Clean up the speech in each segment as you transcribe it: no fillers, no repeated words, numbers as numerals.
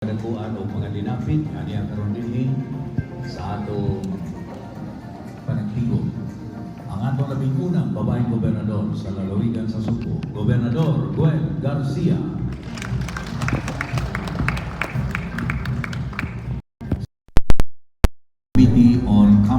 Kadakuan og mga dinapit nga niya karon dinhi sa atong panagtigom. Ang atong labing unang babaeng gobernador sa lalawigan sa Sugbo, Gobernador Gwen Garcia. Committee on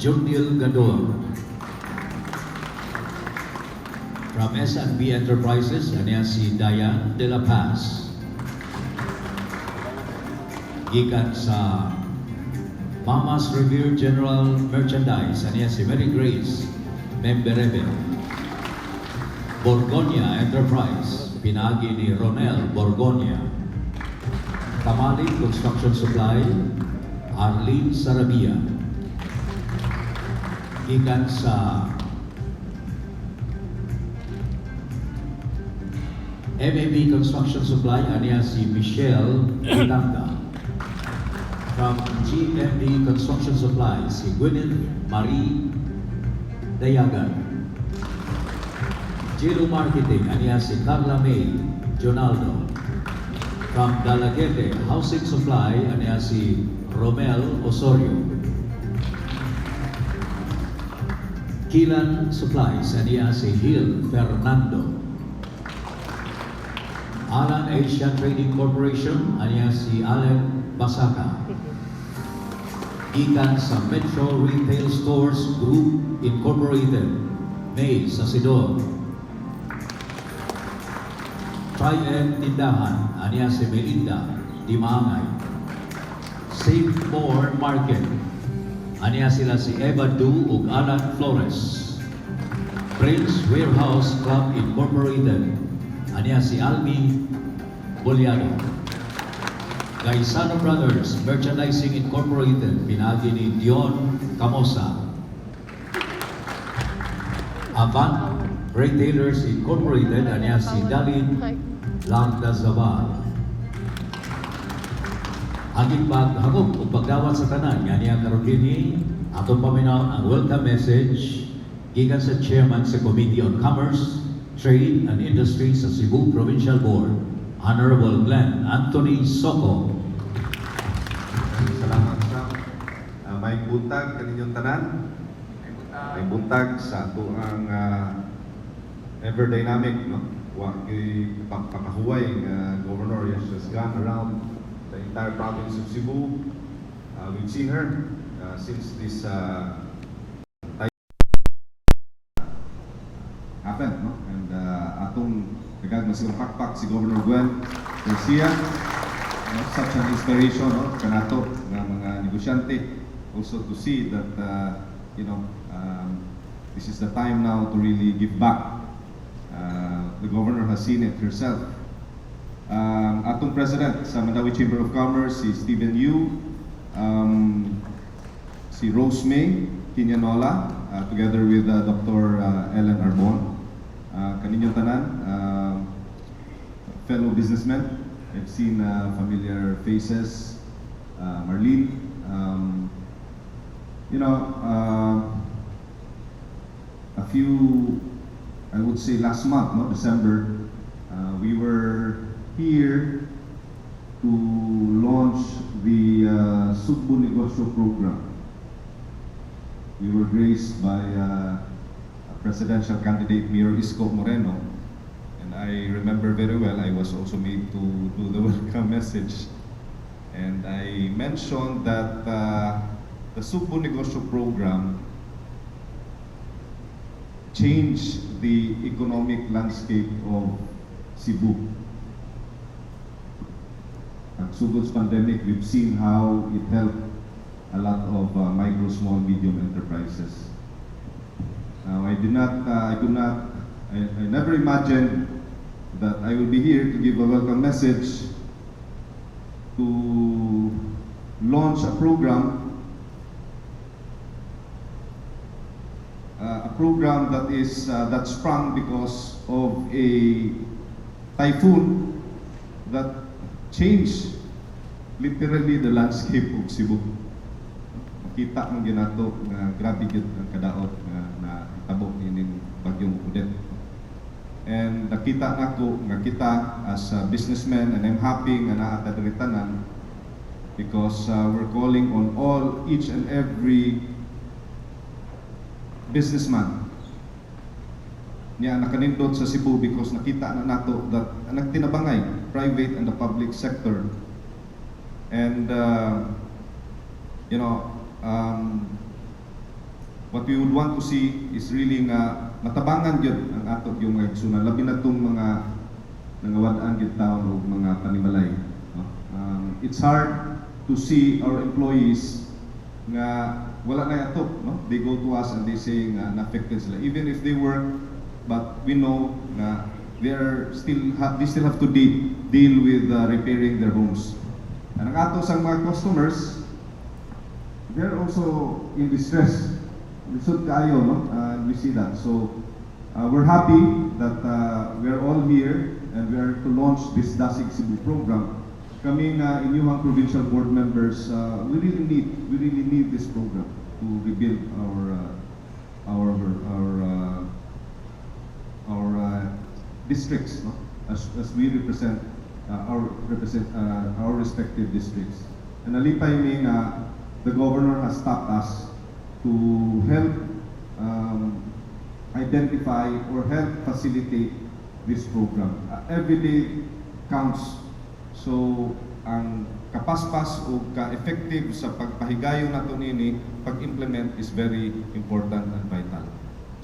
Junil Gador. From S&B Enterprises, aniya si Diane De La Paz. Gikan sa Mama's Revere General Merchandise, aniya si Mary Grace Memberebe. Borgonia Enterprise, pinagi ni Ronel Borgonia. Tamali Construction Supply, Arlene Sarabia. Gikan sa MAB Construction Supply, aniya si Michelle Pitanga. From GMD Construction Supply, si Gwyneth Marie Dayagan. Gilo Marketing, aniya si Carla May Jonaldo. From Dalaguete Housing Supply, aniya si Romel Osorio. Kilan Supplies, aniya si Gil Fernando. Alan Asia Trading Corporation, aniya si Allen Basaka. Gikan sa Metro Retail Stores Group Incorporated, May Sasidor. Tri-M Tindahan, aniya si Melinda Dimaangay. Save More Market, aniya sila si Eva Du ug Alan Flores. Prince Warehouse Club Incorporated, aniya si Almi Bolyano. Gaisano Brothers Merchandising Incorporated, pinagi ni Dion Camosa. Avant Retailers Incorporated, aniya si Dalin Landazabal. Aging paghakop o pagdawat sa tanan, nga niya karon dinhi, atong paminawon ang welcome message gikan sa chairman sa Committee on Commerce, Trade and Industry sa Cebu Provincial Board, Honorable Glenn Anthony Soco. Salamat sa may buntag kaninyong tanan. May buntag sa atuang ever dynamic, no? Wa gyuy pagpakahuway nga governor has just gone around the entire province of Cebu. We've seen her since this happened, no? And atong nagagma silang pakpak si Governor Gwen Garcia, no? Such an inspiration, no? Kanato nga mga negosyante also to see that this is the time now to really give back. The governor has seen it herself. Atong president sa Mandaue Chamber of Commerce, si Stephen Yu, si Rose May Quiñanola, together with Dr. Ellen Arbon. Kaninyong tanan, fellow businessmen, I've seen familiar faces, Marlene, a few, I would say last month, no, December, we were here to launch the Sugbo Negosyo program. We were graced by a presidential candidate, Mayor Isko Moreno, and I remember very well, I was also made to do the welcome message. And I mentioned that the Sugbo Negosyo program changed the economic landscape of Cebu. At sugod sa pandemic, we've seen how it helped a lot of micro, small, medium enterprises. Now, I did not, I could not, I never imagined that I will be here to give a welcome message to launch a program that sprung because of a typhoon that changed literally the landscape of Cebu. Makita man gyud nato nga grabe gyud ang kadaot nga nahitabo ining bagyong Odette. And nakita nako nga kita as a businessman, and I'm happy nga naa ta diri tanan because we're calling on all each and every businessman niya nakanindot sa Cebu because nakita na nato that nagtinabangay private and the public sector. And what we would want to see is really nga matabangan gyud ang ato yung mga igsunan, labi na tong mga nangawad-an gyud taon og mga panimalay, no? It's hard to see our employees nga wala na atop, no? They go to us and they say nga na-affected sila even if they work, but we know nga they still have to deal with repairing their homes. And ang ato sang mga customers, they're also in distress. Lisod kaayo, no? And we see that. So, we're happy that we're all here and we are to launch this Dasig Cebu program. Kami nga inyuhang provincial board members, we really need this program to rebuild our districts, no? As we represent our respective districts. And nalipay mi nga the governor has tapped us to help identify or help facilitate this program. Every day counts. So, ang kapaspas o ka-effective sa pagpahigayon nato nini, pag-implement is very important and vital.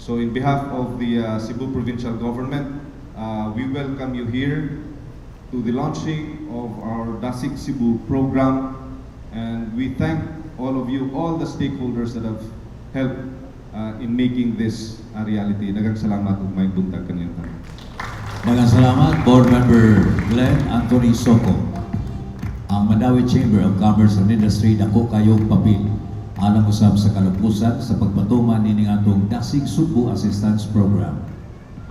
So in behalf of the Cebu Provincial Government, we welcome you here to the launching of our Dasig Cebu program, and we thank all of you, all the stakeholders that have helped in making this a reality. Daghang salamat ug maayong buntag kaninyong tanan. Magang salamat, Board Member Glenn Anthony Soco. Ang Mandaue Chamber of Commerce and Industry dako kayong papel alang usab sa kalampusan sa pagpatuman nining atong Dasig Sugbo Assistance Program.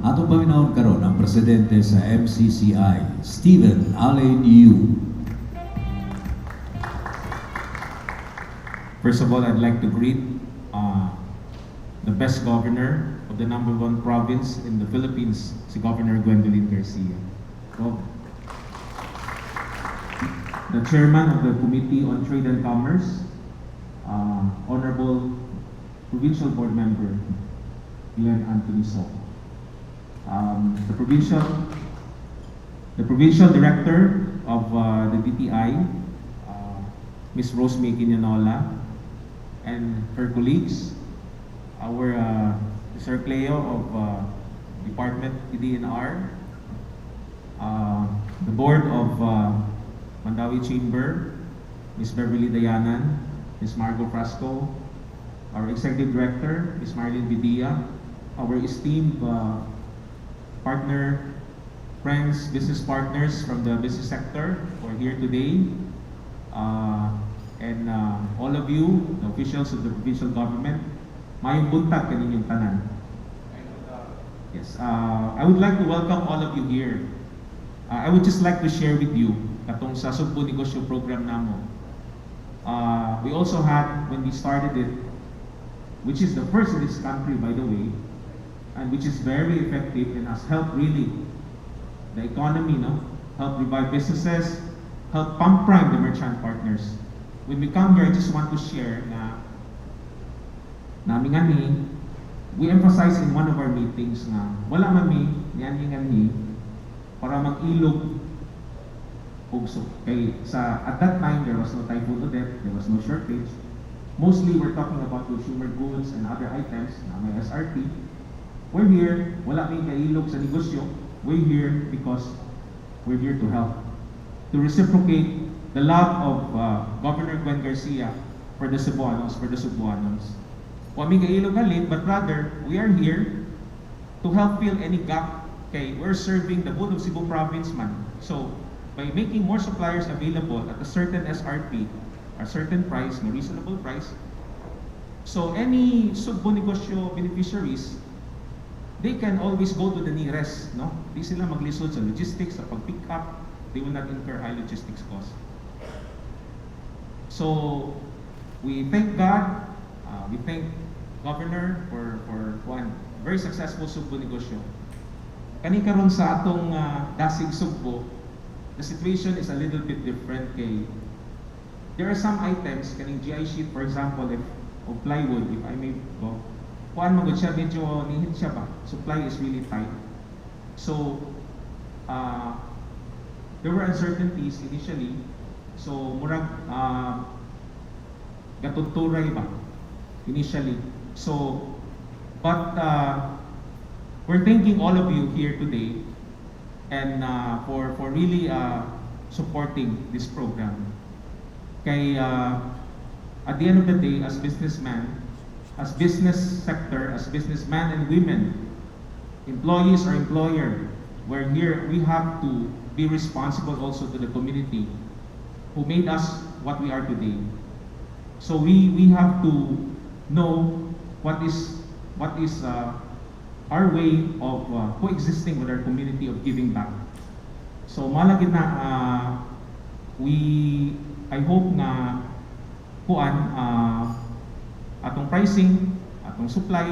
Atong paminawon karon ang presidente sa MCCI, Stephen Allen Yu. First of all, I'd like to greet the best governor of the number one province in the Philippines, si Governor Gwendolyn Garcia. Gov. The chairman of the Committee on Trade and Commerce, Honorable Provincial Board Member Glenn Anthony Soco. The provincial director of the DTI, Ms. Rosemary Quinanola, and her colleagues, our Sir Cleo of Department DNR, the board of Mandaue Chamber, Ms. Beverly Dayanan, Ms. Margot Frasco, our Executive Director, Ms. Marlene Vidia, our esteemed partner, friends, business partners from the business sector who are here today, and all of you, the officials of the provincial government, maayong buntag kaninyong tanan. Yes, I would like to welcome all of you here. I would just like to share with you katong sa Sugbo Negosyo program namo. We also had, when we started it, which is the first in this country, by the way, and which is very effective and has helped really the economy, no? Help revive businesses, help pump prime the merchant partners. When we come here, I just want to share na namin nga ni, we emphasize in one of our meetings nga wala man mi niani nga ni para mag-ilog og so kay sa at that time there was no Typhoon Odette, there was no shortage. Mostly we're talking about consumer goods and other items na may SRP. We're here, wala may kailog sa negosyo. We're here because we're here to help. To reciprocate the love of Governor Gwen Garcia for the Cebuanos, for the Cebuanos. Wa mi kailog halin, but rather, we are here to help fill any gap. Okay, we're serving the whole of Cebu province man. So, by making more suppliers available at a certain SRP, a certain price, a reasonable price, so any Sugbo Negosyo beneficiaries, they can always go to the nearest, no? Di sila maglisod sa logistics, sa pag-pick up, they will not incur high logistics costs. So, we thank God, we thank Governor for one very successful Sugbo Negosyo. Kani karon sa atong Dasig Sugbo, the situation is a little bit different kay there are some items kaning GI sheet, for example, if of plywood, if I may go, kuan man gud siya, medyo nihit siya ba, supply is really tight. So there were uncertainties initially, so murag gatudturay ba initially. So but we're thanking all of you here today and for really supporting this program. Kay at the end of the day, as businessmen, as business sector, as businessmen and women, employees or employer, we're here, we have to be responsible also to the community who made us what we are today. So we have to know what is our way of coexisting with our community, of giving back. So malagi na we I hope nga kuan atong pricing, atong supply,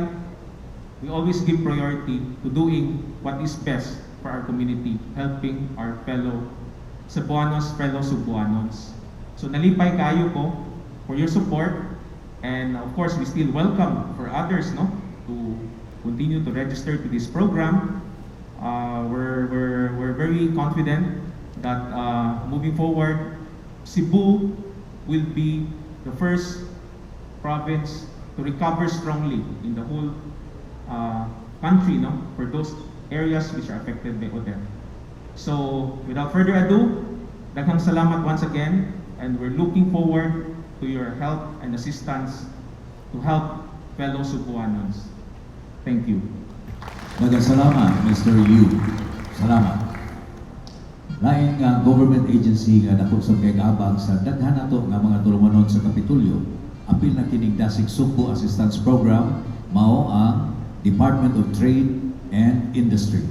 we always give priority to doing what is best for our community, helping our fellow Cebuanos, fellow Cebuanos. So nalipay kayo ko for your support, and of course we still welcome for others, no, to continue to register to this program. We're very confident that moving forward, Cebu will be the first province to recover strongly in the whole country, no, for those areas which are affected by Odette. So, without further ado, daghang salamat once again, and we're looking forward to your help and assistance to help fellow Cebuanos. Thank you. Daghang salamat, Mr. Yu. Salamat. Lain nga government agency nga dako sa kay sa daghan nato nga mga tulumanon sa Kapitolyo, apil na kining Dasig Sugbo Assistance Program, mao ang Department of Trade and Industry.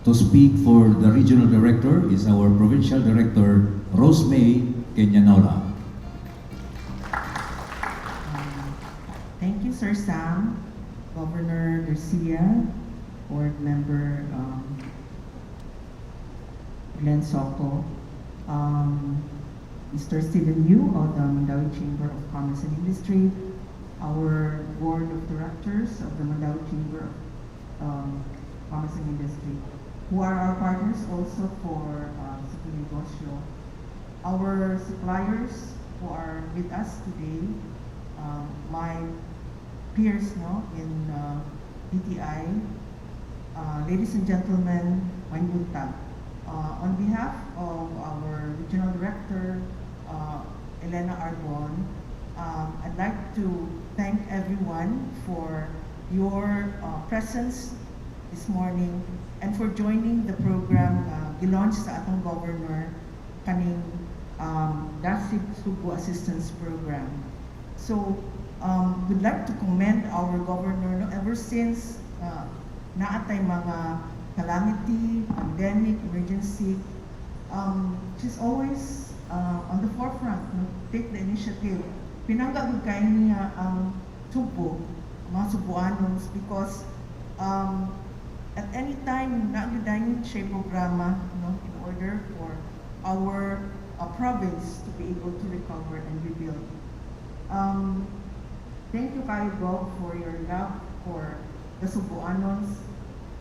To speak for the regional director is our provincial director, Rose May Kenyanola. Thank you, Sir Sam, Governor Garcia, Board Member Glenn Soco, Mr. Stephen Yu of the Mandaue Chamber of Commerce and Industry, our Board of Directors of the Mandaue Chamber of Commerce and Industry, who are our partners also for Sugbo Negosyo, our suppliers, who are with us today, my peers, no, in DTI, ladies and gentlemen, maayong buntag. On behalf of our regional director, Elena Arbon, I'd like to thank everyone for your presence this morning and for joining the program gilaunch sa atong governor kaning Dasig Sugbo Assistance Program. So, we'd like to commend our governor, no, ever since naa tay mga calamity, pandemic, emergency, she's always on the forefront, no, take the initiative. Pinangga gud kaayo niya ang Sugbo, mga Sugbuanons, because at any time naa gyud siya programa, no, in order for our province to be able to recover and rebuild. Thank you kaayo, Gov, for your love for the Sugbuanons,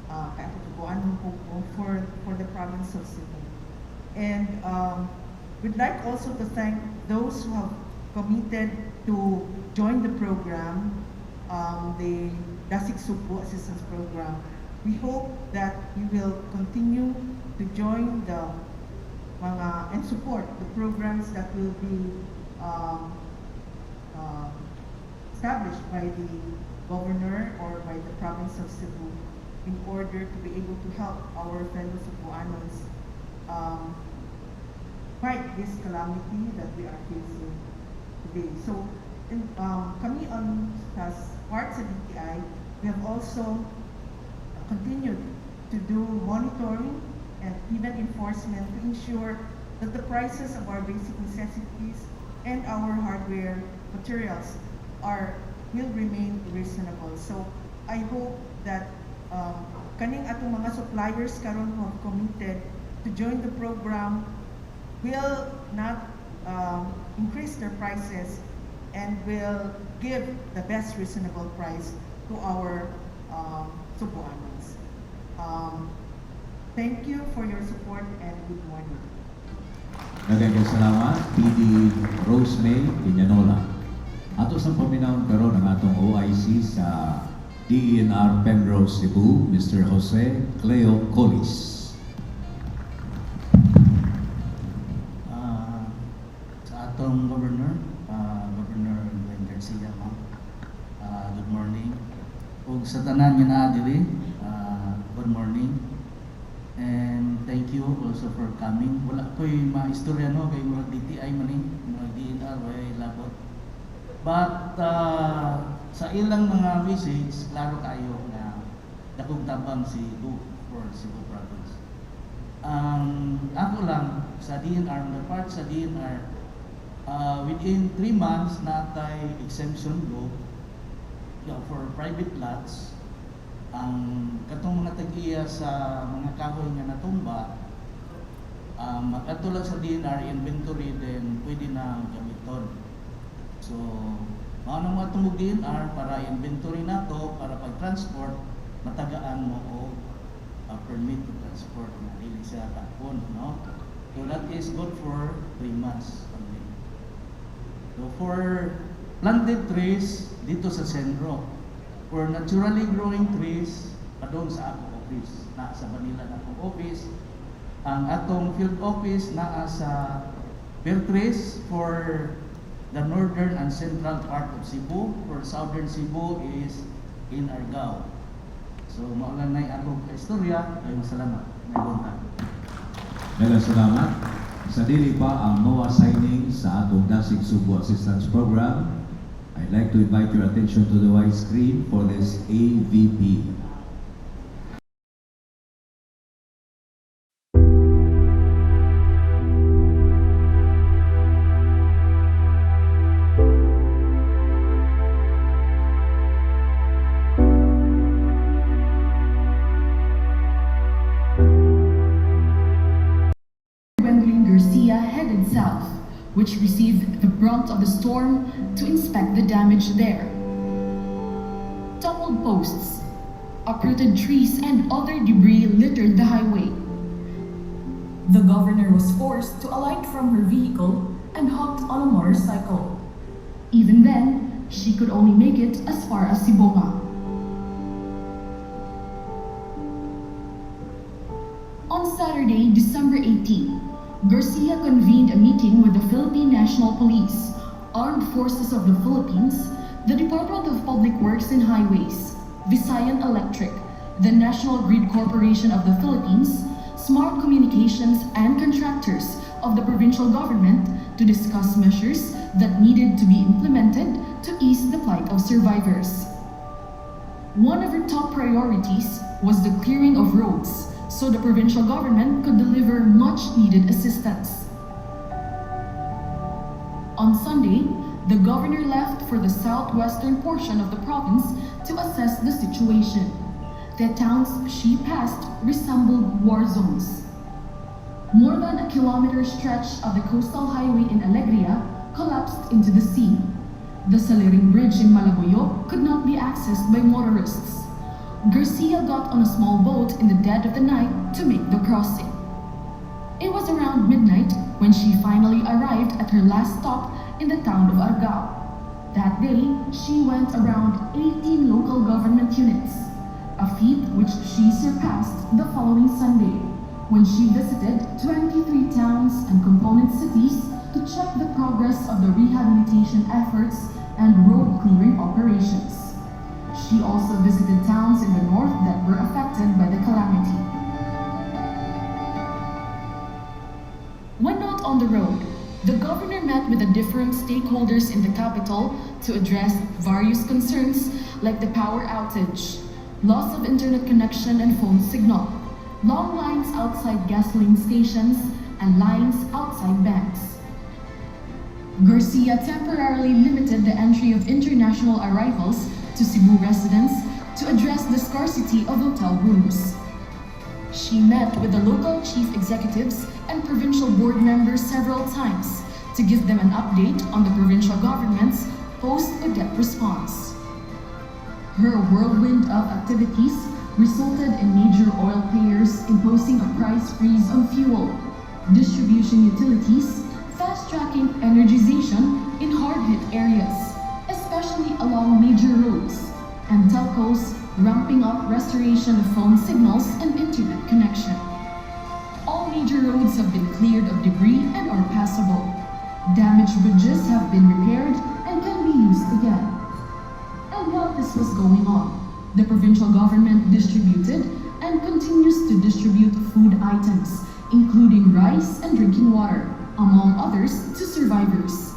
kay ako Sugbuanon po ko, for the province of Cebu. And we'd like also to thank those who have committed to join the program, the Dasig Sugbo Assistance Program. We hope that you will continue to join the mga and support the programs that will be established by the governor or by the province of Cebu in order to be able to help our fellow Sugbuanons fight this calamity that we are facing today. So, kami on as parts of DTI, we have also continued to do monitoring and even enforcement to ensure that the prices of our basic necessities and our hardware materials are will remain reasonable. So I hope that kaning atong mga suppliers karon who have committed to join the program will not increase their prices and will give the best reasonable price to our Sugbuanons. Thank you for your support and good morning. Daghang salamat, PD Rosemay Piñanola. Ato sa paminawon karon ang atong OIC sa DENR Penrose Cebu, Mr. Jose Cleo Colis. Sa atong governor, Governor Gwen Garcia, ma'am. Good morning. Ug sa tanan nga naa diri, good morning. And thank you also for coming. Wala ko'y maistorya, no, kay murag DTI man ni, murag DENR way labot. But sa ilang mga message, klaro kaayo nga dakong tabang si Go for Cebu Province. Ang ako lang sa DENR, the part sa DENR, within 3 months naa tay exemption go, yeah, for private lots. Ang katong mga tag-iya sa mga kahoy nga natumba, makadto lang sa DENR inventory, then pwede na gamiton. So, mao na mga tungog DENR para inventory nato para pag transport matagaan mo og permit to transport na dili siya takpon, no? So that is good for 3 months only. So for planted trees dito sa sentro, for naturally growing trees padung sa akong office, na sa Manila na akong office. Ang atong field office naa sa Beatrice for the northern and central part of Cebu. For southern Cebu is in Argao. So mao lang nay akong istorya. Maayong salamat. Maayong buntag. Daghang salamat. Sa dili pa ang MOA signing sa atong Dasig Sugbo Assistance Program, I'd like to invite your attention to the white screen for this AVP. Gwendolyn Garcia headed south, which received the brunt of the storm, to inspect the damage there. Tumbled posts, uprooted trees, and other debris littered the highway. The governor was forced to alight from her vehicle. and hopped on a motorcycle. Even then, she could only make it as far as Sibonga. On Saturday, December 18, Garcia convened a meeting with the Philippine National Police, Armed Forces of the Philippines, the Department of Public Works and Highways, Visayan Electric, the National Grid Corporation of the Philippines, Smart Communications, and contractors of the provincial government to discuss measures that needed to be implemented to ease the plight of survivors. One of her top priorities was the clearing of roads so the provincial government could deliver much needed assistance. On Sunday, the governor left for the southwestern portion of the province to assess the situation. The towns she passed resembled war zones. More than a kilometer stretch of the coastal highway in Alegria collapsed into the sea. The Saliring Bridge in Malabuyoc could not be accessed by motorists. Garcia got on a small boat in the dead of the night to make the crossing. It was around midnight when she finally arrived at her last stop in the town of Argao. That day, she went around 18 local government units, a feat which she surpassed the following Sunday when she visited 23 towns and component cities to check the progress of the rehabilitation efforts and road clearing operations. She also visited towns in the north that were affected by the calamity. When not on the road, the governor met with the different stakeholders in the capital to address various concerns like the power outage, loss of internet connection and phone signal, long lines outside gasoline stations, and lines outside banks. Garcia temporarily limited the entry of international arrivals to Cebu residents to address the scarcity of hotel rooms. She met with the local chief executives and provincial board members several times to give them an update on the provincial government's post-Odette response. Her whirlwind of activities resulted in major oil players imposing a price freeze on fuel, distribution utilities, fast-tracking energization in hard-hit areas, especially along major roads, and telcos ramping up restoration of phone signals and internet connection. All major roads have been cleared of debris and are passable. Damaged bridges have been repaired and can be used again. And while this was going on, the provincial government distributed and continues to distribute food items, including rice and drinking water, among others, to survivors.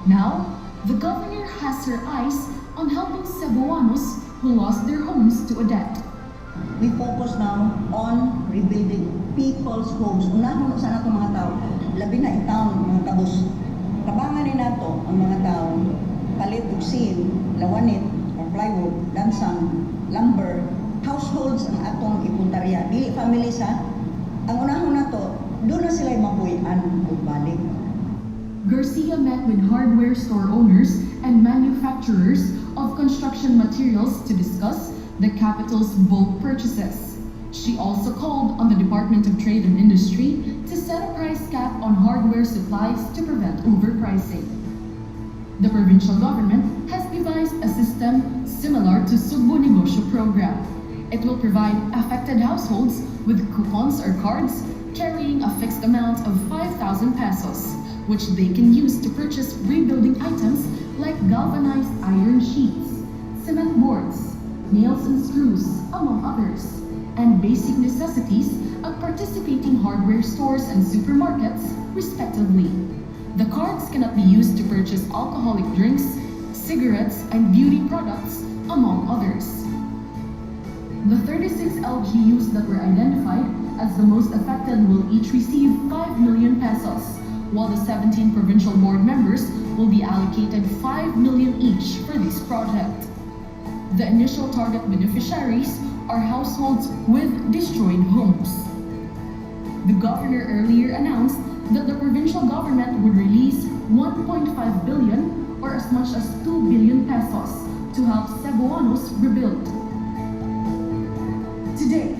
Now, the governor has her eyes on helping Cebuanos who lost their homes to Odette. We focus now on rebuilding people's homes. Unahon sa nato mga tao, labi na in town mga kabus. Tabangan ni nato ang mga tao palit og sil, lawanit or plywood, lansang, lumber, households ang atong ipuntarya. Dili families ha. Ang unahon nato, duna sila mapuy-an ug balik. Garcia met with hardware store owners and manufacturers of construction materials to discuss the capital's bulk purchases. She also called on the Department of Trade and Industry to set a price cap on hardware supplies to prevent overpricing. The provincial government has devised a system similar to Sugbo Negosyo program. It will provide affected households with coupons or cards carrying a fixed amount of 5,000 pesos, which they can use to purchase rebuilding items like galvanized iron sheets, cement boards, nails and screws, among others, and basic necessities at participating hardware stores and supermarkets, respectively. The cards cannot be used to purchase alcoholic drinks, cigarettes, and beauty products, among others. The 36 LGUs that were identified as the most affected will each receive 5 million pesos, while the 17 provincial board members will be allocated 5 million each for this project. The initial target beneficiaries are households with destroyed homes. The governor earlier announced that the provincial government would release 1.5 billion or as much as 2 billion pesos to help Cebuanos rebuild. Today,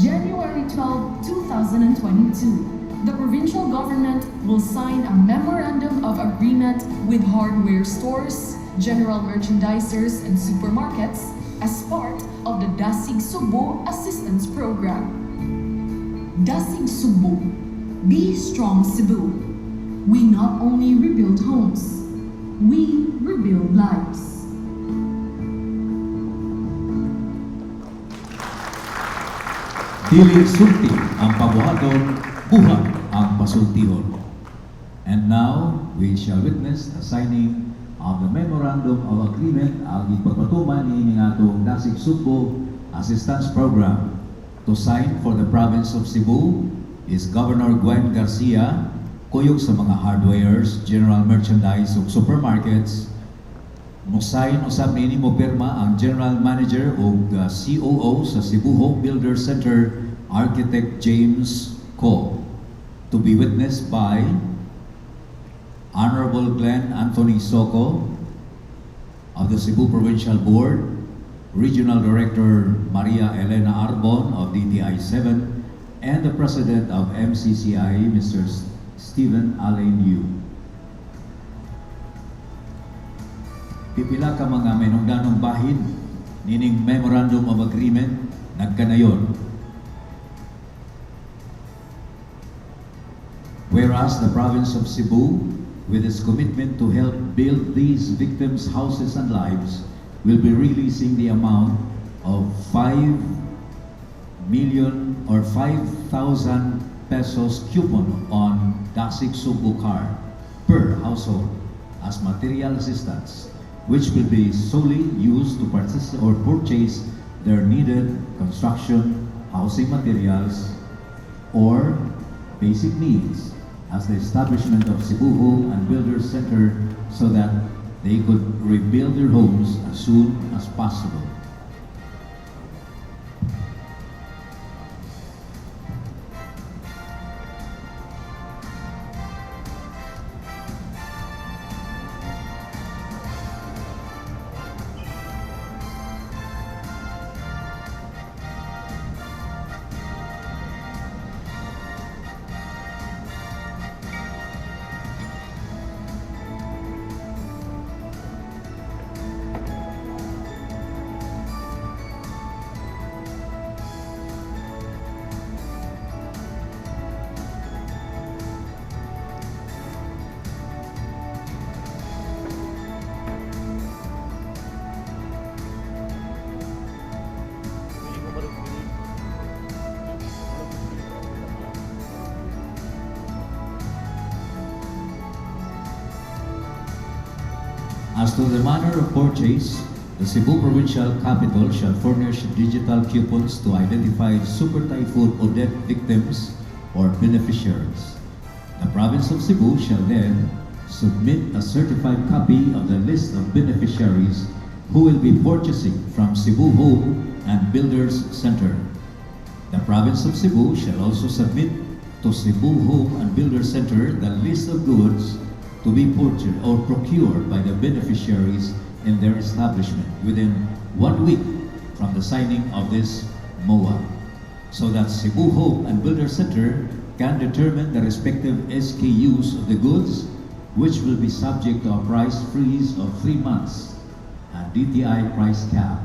January 12, 2022. the provincial government will sign a memorandum of agreement with hardware stores, general merchandisers, and supermarkets as part of the Dasig Sugbo Assistance Program. Dasig Sugbo. Be Strong Cebu. We not only rebuild homes, we rebuild lives. Dili sulti ang pabuhaton, buhat ang pasultihon. And now, we shall witness the signing of the Memorandum of Agreement ang ipagpatuman niini atong Dasig Sugbo Assistance Program. To sign for the province of Cebu is Governor Gwen Garcia, kuyog sa mga hardwares, general merchandise ug supermarkets. Mo-sign usab niini, mo pirma ang General Manager ug COO sa Cebu Home Builder Center, Architect James Co. To be witnessed by Honorable Glenn Anthony Soco of the Cebu Provincial Board, Regional Director Maria Elena Arbon of DTI 7, and the President of MCCI, Mr. Stephen Alain Yu. Pipila ka mga menungdanong bahin nining Memorandum of Agreement nagkanayon. Whereas the province of Cebu, with its commitment to help build these victims' houses and lives, will be releasing the amount of 5 million or 5,000 pesos coupon on Dasig Sugbo card per household as material assistance, which will be solely used to purchase or purchase their needed construction, housing materials, or basic needs as the establishment of Cebu Home and Builders Center so that they could rebuild their homes as soon as possible. As to the manner of purchase, the Cebu Provincial Capital shall furnish digital coupons to identified Super Typhoon Odette victims or beneficiaries. The province of Cebu shall then submit a certified copy of the list of beneficiaries who will be purchasing from Cebu Home and Builders Center. The province of Cebu shall also submit to Cebu Home and Builders Center the list of goods to be purchased or procured by the beneficiaries in their establishment within one week from the signing of this MOA, so that Cebu Home and Builder Center can determine the respective SKUs of the goods, which will be subject to a price freeze of 3 months and DTI price cap.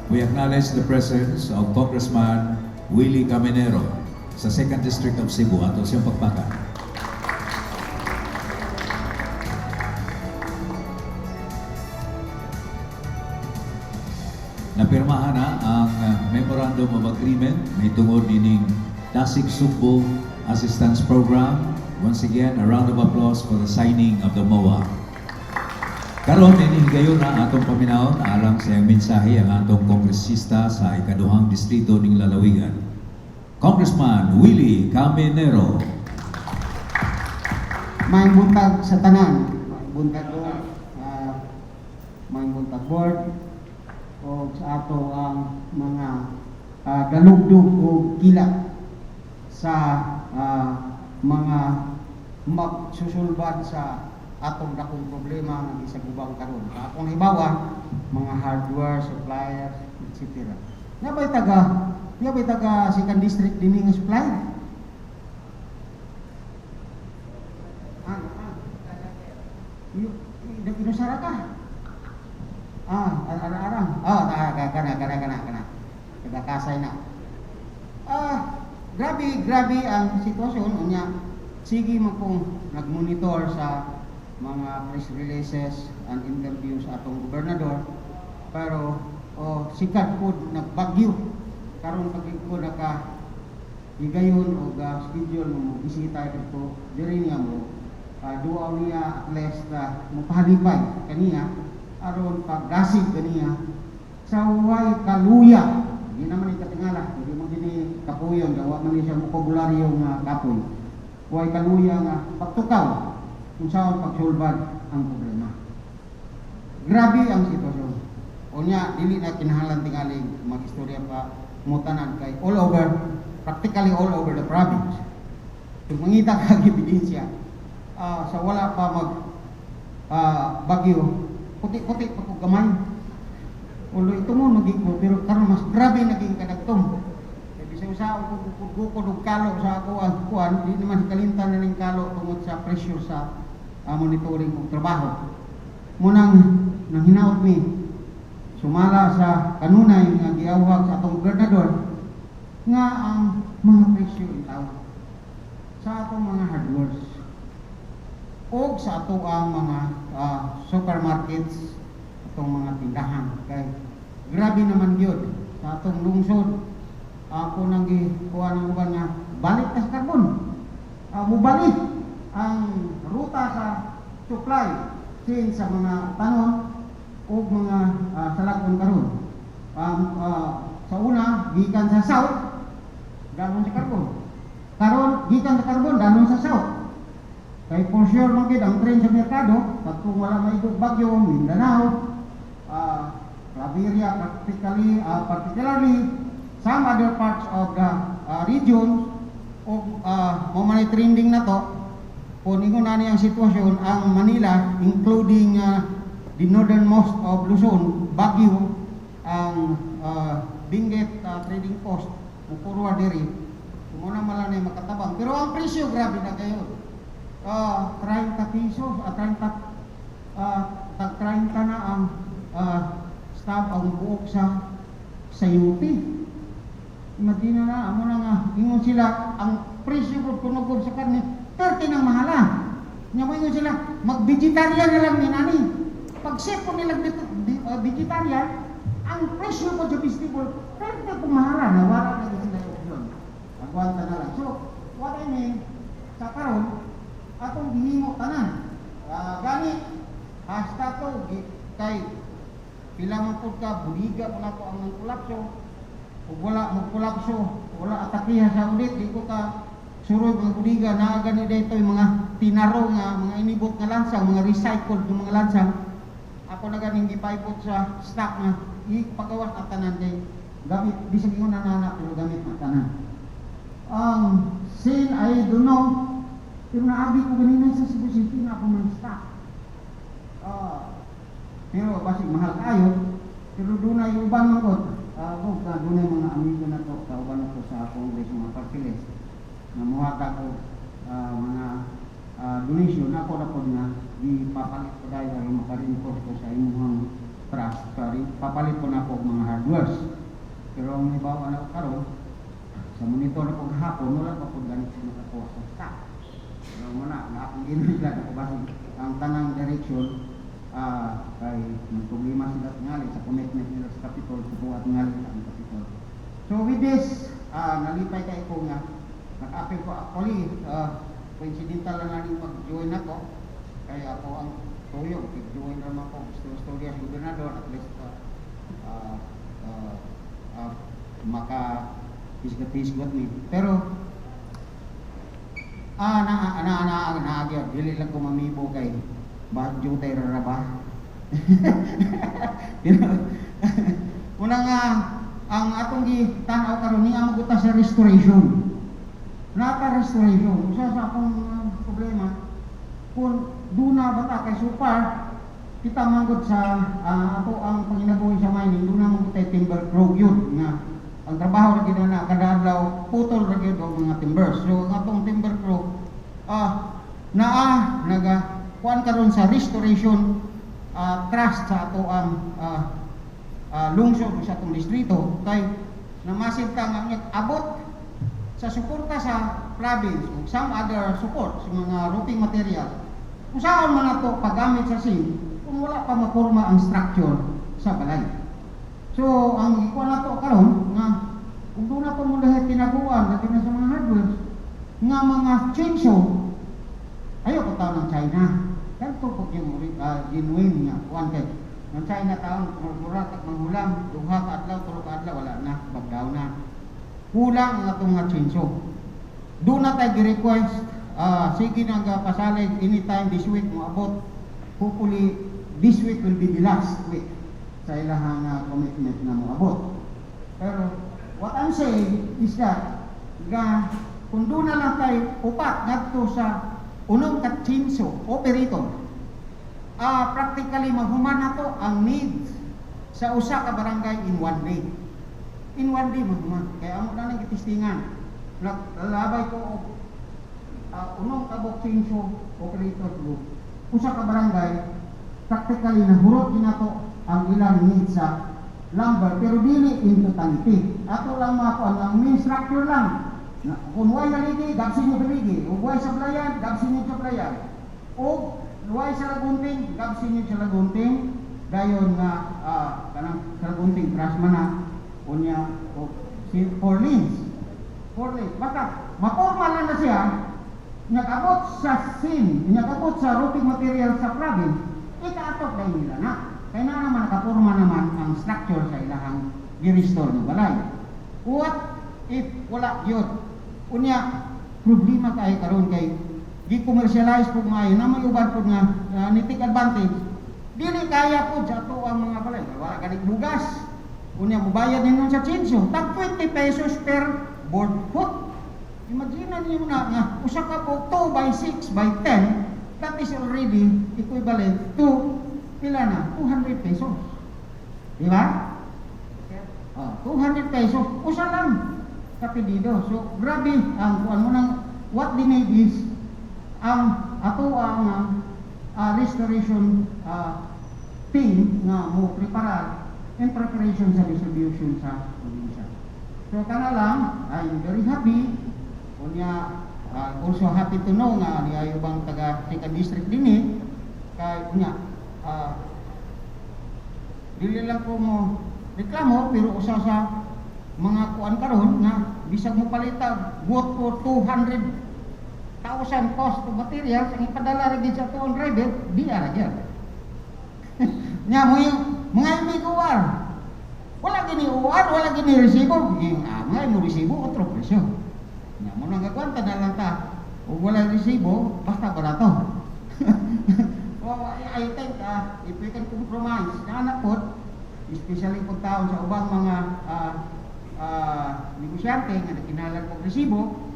We acknowledge the presence of Congressman Willie Caminero sa 2nd District of Cebu. Ato siyang pagpakan. Napirmahan na ang Memorandum of Agreement may tungod nining Dasig Sugbo Assistance Program. Once again, a round of applause for the signing of the MOA. Karon ini higayon na atong paminawon alang sa iyang mensahe ang atong kongresista sa ikaduhang distrito ning lalawigan. Congressman Willie Caminero. Maayong buntag sa tanan, maayong buntag ko, maayong buntag board, o sa ato ang mga dalugdog o kilat sa mga magsusulbad sa atong dakong problema nga gisagubang karon. Sa akong hibawa, mga hardware, suppliers, etc. Nga ba'y taga second district dinhi nga supplier? Ah. Inusara ka? Ah, arang-arang. Oh, ta kana kana kana kana. Taga na. Ah, grabe grabe ang sitwasyon unya. Sige man kong nagmonitor sa mga press releases and interviews sa atong gobernador, pero oh, sikat po nagbagyo karon pag ko naka higayon og schedule mo bisita ko diri niya mo duaw niya, at least mopahalipay kaniya aron pagdasig kaniya sa way kaluya. Di naman ikatingala, hindi mo gini kapuyon, gawa man ni siya bokabularyo nga kapoy. Way kaluya nga pagtukaw kung saan pagsulbad ang problema. Grabe ang sitwasyon. Unya, dili na kinahanglan tingali mag-istorya pa mo tanan kay all over, practically all over the province. Kung mangita ka og ebidensya, sa wala pa mag bagyo, puti-puti pa ko gamay. Ulo ito mo maging ko, pero karon mas grabe naging kadagtom. Kay bisan sa ako gukod og kalo sa ako ang kuan, di naman kalimtan na ning kalo tungod sa pressure sa monitoring og trabaho. Munang nang hinaot mi sumala sa kanunay nga giawhag sa atong gobernador nga ang mga presyo in tao sa atong mga hardwares o sa ato ang mga supermarkets, atong mga tindahan, kay grabe naman gyud sa atong lungsod. Ako nang gikuha ng uban nga balik ta sa karbon, mubalik ang ruta sa supply chain sa mga tanon o mga salakon karon. Sa una gikan sa south dalon sa karbon, karon gikan sa karbon dalon sa south, kay for sure man gid ang trend sa merkado pag kung wala may bagyo, Mindanao, Claveria practically, particularly some other parts of the regions o mo man ay trending na to. Kung ingon na ang sitwasyon, ang Manila including the northernmost of Luzon, Baguio, ang Benguet trading post mukurwa diri, muna man lang na makatabang, pero ang presyo grabe na kayo, 30 pesos, 30, tag 30 na ang stop ang buok sa sayuti. Imagine na, amo na nga, ingon sila, ang presyo ko kunugod sa karne, 30 nang mahala. Nya mo ingon sila, mag-vegetarian na lang ni nani. Pag po nila vegetarian, ang presyo ko sa vegetable, 30 kung mahala, nawala na sila yung option. Agwanta na lang. So, what I mean, sa karon, atong gihimo tanan. Gani, hasta to, kay pila man pud ka buliga po nato ang nang kolapso, ug wala magkolapso, wala atakiha sa ulit, di ko ka suroy mga buliga naa gani dito yung mga tinaro nga mga inibot nga lansang, mga recycled nga mga lansang. Ako na ganing gipaibot sa stock nga ipagawas na tanan kay gamit bisag ingon na nana, pero gamit na tanan. Ang sin, I don't know, pero naagi ko ganina sa Cebu City na ako ng stock. Pero basig mahal kayo, pero dunay uban man gud. Ako ka dunay mga amigo na to, kauban ako sa Congress, mga party list na muhatag og mga donation ako na pod nga gipapalit ko dahil aron maka-reinforce ko sa imong trust sa Papalit ko na ako og mga hardwares. Pero ang ibaw na karon sa monitor na kong hapon, wala pa po ganit sa nakakuha sa stock. Pero mo na, na akong giniglan ako basi ang tanang direction kay may problema sila tingali sa commitment nila sa Capitol, kuha tingali sa ang Capitol. So with this, nalipay kay ko nga nag-apil ko actually, coincidental lang na rin pag-join ako kaya ako ang tuyo, join naman ko gusto istorya sa gobernador, at least maka hisgot-hisgot ni. Pero na na na na na dili lang ko mamibo kay badyo tay ra ba. Pero una nga ang atong gitan-aw karon niya maguta sa restoration. Nata restoration usa sa akong problema kung duna ba ta kay so far kita manggod sa ato ang panginabuhi sa mining, duna man gud tay timber crew yun nga ang trabaho ra gyud na kada adlaw putol ra gyud og mga timbers. So ang atong timber crew naa naga kuan karon sa restoration trust sa ato ang lungsod o sa atong distrito kay namasid ta nga abot sa suporta sa province o some other support sa mga roofing material, usaon man nato paggamit sa zinc kung wala pa mapurma ang structure sa balay. So ang ikuan nato karon nga kung doon na pa mo lahat tinaguan dati na sa mga hardware nga mga chainsaw, ayo ko taon ng China kanto po yung genuine nga kuan kay ng China taon mura tag manghulam 2 ka adlaw, 3 ka adlaw, wala na, bagdaw na. Kulang ang atong nga chainsaw. Doon na tayo gi-request, sige na nga pasalig anytime this week mo abot. Hopefully this week will be the last week sa ilahang commitment na moabot. Pero what I'm saying is that nga kung doon na lang tayo upat ngadto sa unom ka chainsaw operator, practically mahuman na to ang needs sa usa ka barangay in one day. In one day mahuman. Kaya amo na nang gitistingan. Naglalabay ko og unom ka buok chainsaw operator group. Usa ka barangay, practically nahurot din nato ang ilang needs sa lumber pero dili in totality. Ato lang makuha ang main structure lang. Na, kung way haligi, gabsin nyo haligi. Kung way sablayan, gabsin nyo sablayan. O way sa lagunting, gabsin nyo sa lagunting. Dayon nga kanang sa lagunting truss man na unya o si four lanes. Four lanes. Basta maporma lang na siya, nag-abot sa zinc, nag-abot sa roofing material sa province, ikaatok dahil nila na. Kaya na naman nakapurma naman ang structure sa ilahang gi-restore ng balay. What if wala yun? Unya, problema tayo karon kay gi-commercialize po maayo na may uban po nga ni take advantage. Dili kaya po sa ato ang mga balay. Wala ganing bugas. Unya, mubayad ninyo sa chainsaw. Tag 20 pesos per board foot. Imagine niyo na nga usa ka po 2 by 6 by 10, that is already equivalent to pila na? 200 pesos. Di ba? Oh, 200 pesos usa lang ka pedido. So grabe ang kuan mo nang what they need is ang ato ang restoration team nga mo preparar in preparation sa distribution sa probinsya. So kana lang, I'm very happy. Unya, also happy to know nga ni ayo bang taga second district dinhi kay unya dili lang ko mo reklamo pero usa sa mga kuan karon nga bisag mo palitag buot ko 200,000 cost of materials ang ipadala ra gid sa atuong driver di ara gyud nya mo yung mga imi OR wala gini OR, wala gini resibo yung mga mo resibo, otro presyo nya mo nang gagwanta na lang ta ug wala resibo basta barato. Well, I think if we can compromise na anak pod, especially kung taon sa ubang mga negosyante nga nagkinahanglan og resibo,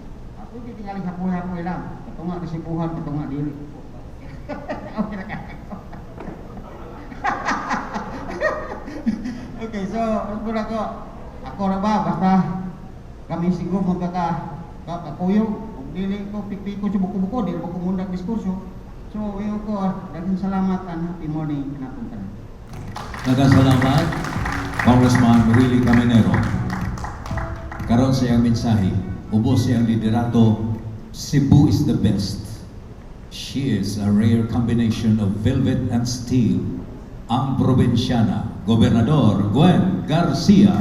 pwede tingali hapoy-hapoy lang. Kato nga resibuhan, kato nga dili. Okay na ka. Okay, so, muna ko, ako na ba, basta kami siguro magkaka kakuyog, kung dili ko pikpiko sa buko-buko, dili ko mundag diskurso. So, iyo ko, daghang salamat and happy morning kanatong tanan. Nagkasalamat, Congressman Willie Caminero. Karon sa iyang mensahe, ubos siyang liderato, "Cebu is the best. She is a rare combination of velvet and steel." Ang probinsyana, Gobernador Gwen Garcia.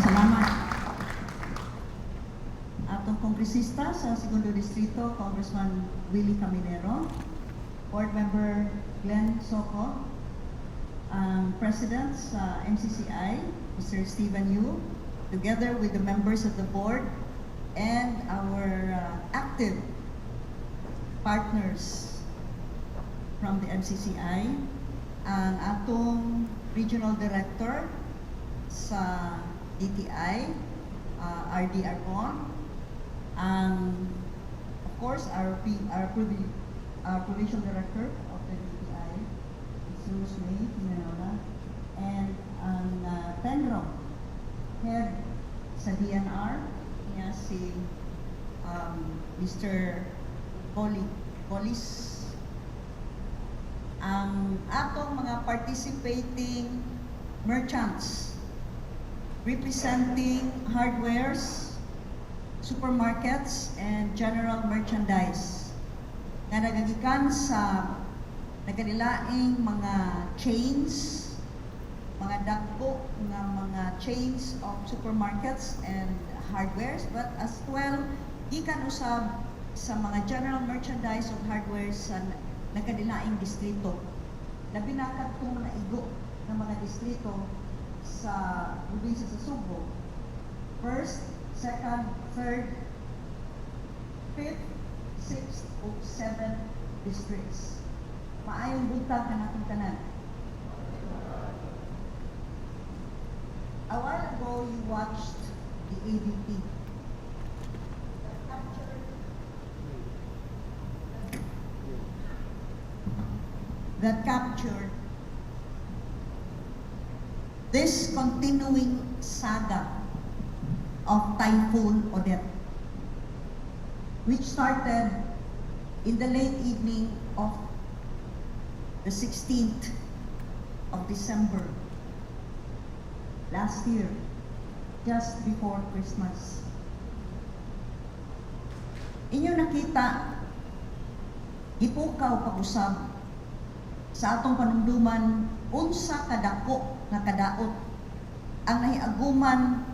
Salamat. Atong kongresista sa segundo distrito, Congressman Willie Caminero, Board Member Glenn Soco, ang President sa MCCI, Mr. Stephen Yu, together with the members of the board and our active partners from the MCCI, ang atong Regional Director sa DTI, RD Arbon, ang of course our Provincial Director of the DTI, Ms. Rose May Minola, and ang PENRO, head sa DENR, niya si Mr. Boli, Bolis, ang atong mga participating merchants representing hardwares, supermarkets, and general merchandise nga nagagikan sa nagkanilaing mga chains, mga dagko nga mga chains of supermarkets and hardwares, but as well gikan usab sa mga general merchandise of hardwares sa nagkanilaing distrito. Labi na kadtong naigo ng mga distrito sa probinsya sa Sugbo. First, second, third, fifth, sixth, o seventh districts. Maayong buntag kanatong tanan. A while ago, you watched the AVP that captured this continuing saga of Typhoon Odette, which started in the late evening of the 16th of December last year, just before Christmas. Inyo nakita, gipukaw pag-usab sa atong panumduman unsa kadako nga kadaot ang nahiaguman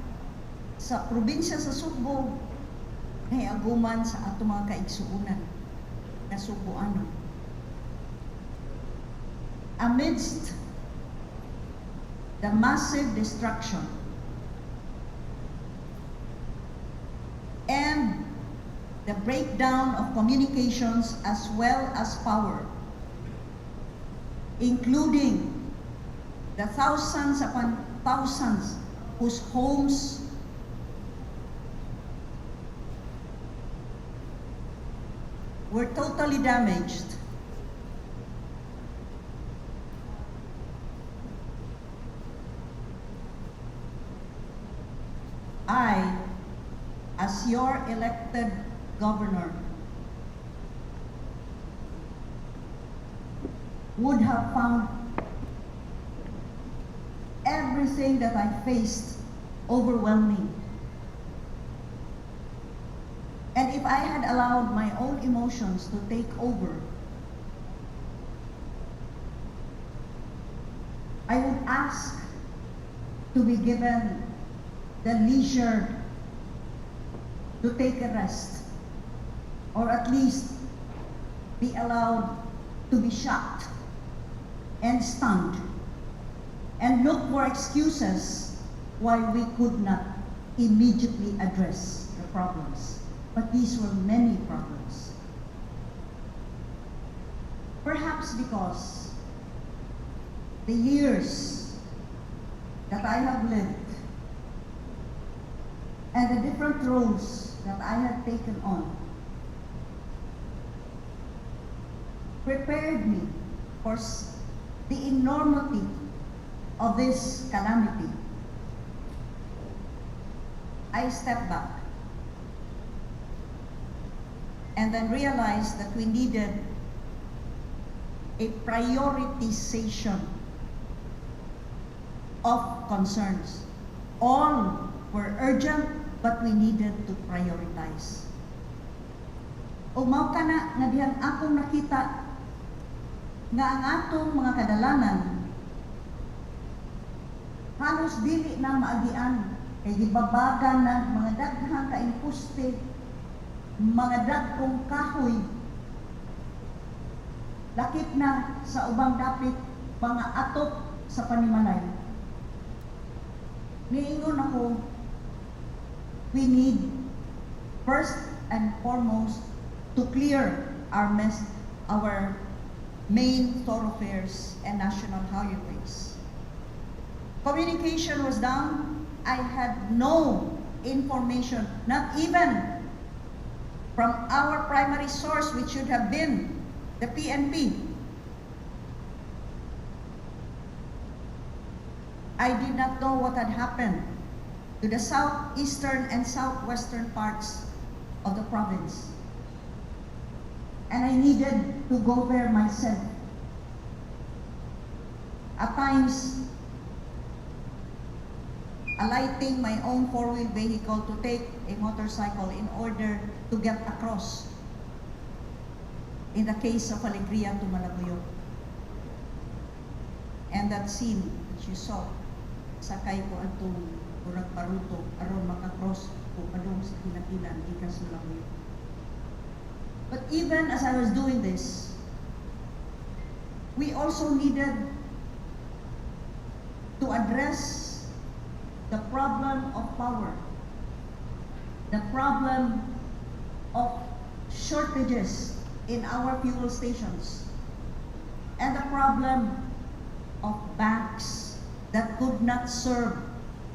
sa probinsya sa Sugbo, nahiaguman sa atong mga kaigsuonan na Sugboano. Amidst the massive destruction and the breakdown of communications as well as power, including the thousands upon thousands whose homes were totally damaged, I, as your elected governor, would have found everything that I faced overwhelming. And if I had allowed my own emotions to take over, I would ask to be given the leisure to take a rest, or at least be allowed to be shocked and stunned and look for excuses why we could not immediately address the problems. But these were many problems. Perhaps because the years that I have lived and the different roles that I have taken on prepared me for the enormity of this calamity. I stepped back and then realized that we needed a prioritization of concerns. All were urgent, but we needed to prioritize. O mao kana nga dihang akong nakita nga ang atong mga kadalanan halos dili na maagian kay gibabagan ng mga daghang kaayong poste, mga dagkong kahoy, lakip na sa ubang dapit mga atop sa panimalay. Niingon ako, we need first and foremost to clear our mess, our main thoroughfares and national highways. Communication was down. I had no information, not even from our primary source, which should have been the PNP. I did not know what had happened to the southeastern and southwestern parts of the province. And I needed to go there myself. At times, alighting my own four-wheel vehicle to take a motorcycle in order to get across. In the case of Alegria to Malabuyoc. And that scene that you saw, sakay ko atong murag baruto aron makakross ko padung sa Ginatilan gikan sa Malabuyoc. But even as I was doing this, we also needed to address the problem of power, the problem of shortages in our fuel stations, and the problem of banks that could not serve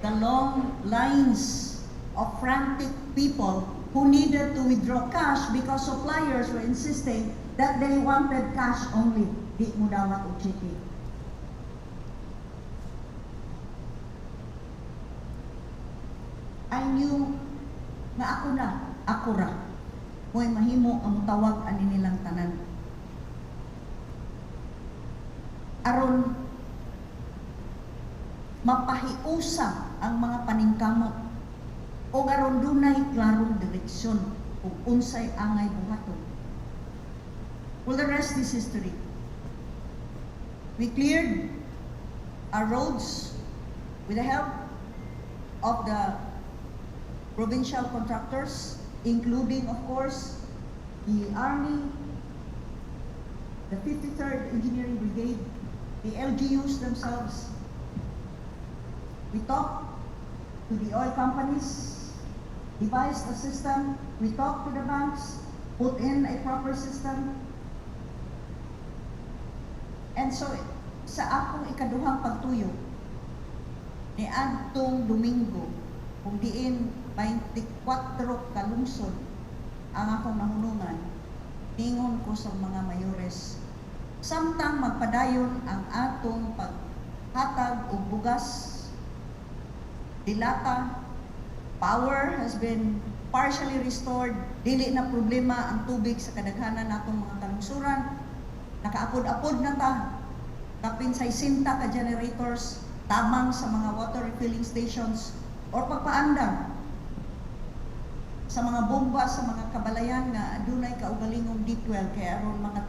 the long lines of frantic people who needed to withdraw cash because suppliers were insisting that they wanted cash only. Di mo dawat og cheque. I knew nga ako na, ako ra. Mo'y mahimo ang tawag ani nilang tanan. Aron mapahiusa ang mga paningkamot o aron dunay klarong direksyon ug unsay angay buhaton. Well, the rest is history. We cleared our roads with the help of the provincial contractors, including, of course, the Army, the 53rd Engineering Brigade, the LGUs themselves. We talked to the oil companies, devised a system. We talked to the banks, put in a proper system. And so, sa akong ikaduhang pagtuyo, ni adtong Domingo, kung diin 24 kalungsod ang akong nahunungan, ningon ko sa mga mayores, samtang magpadayon ang atong paghatag og bugas, dilata, power has been partially restored, dili na problema ang tubig sa kadaghanan natong mga kalungsuran, nakaapod-apod na ta, kapin 60 ka generators, tamang sa mga water refilling stations, or pagpaandam sa mga bomba sa mga kabalayan nga adunay kaugalingong deep well kay aron maka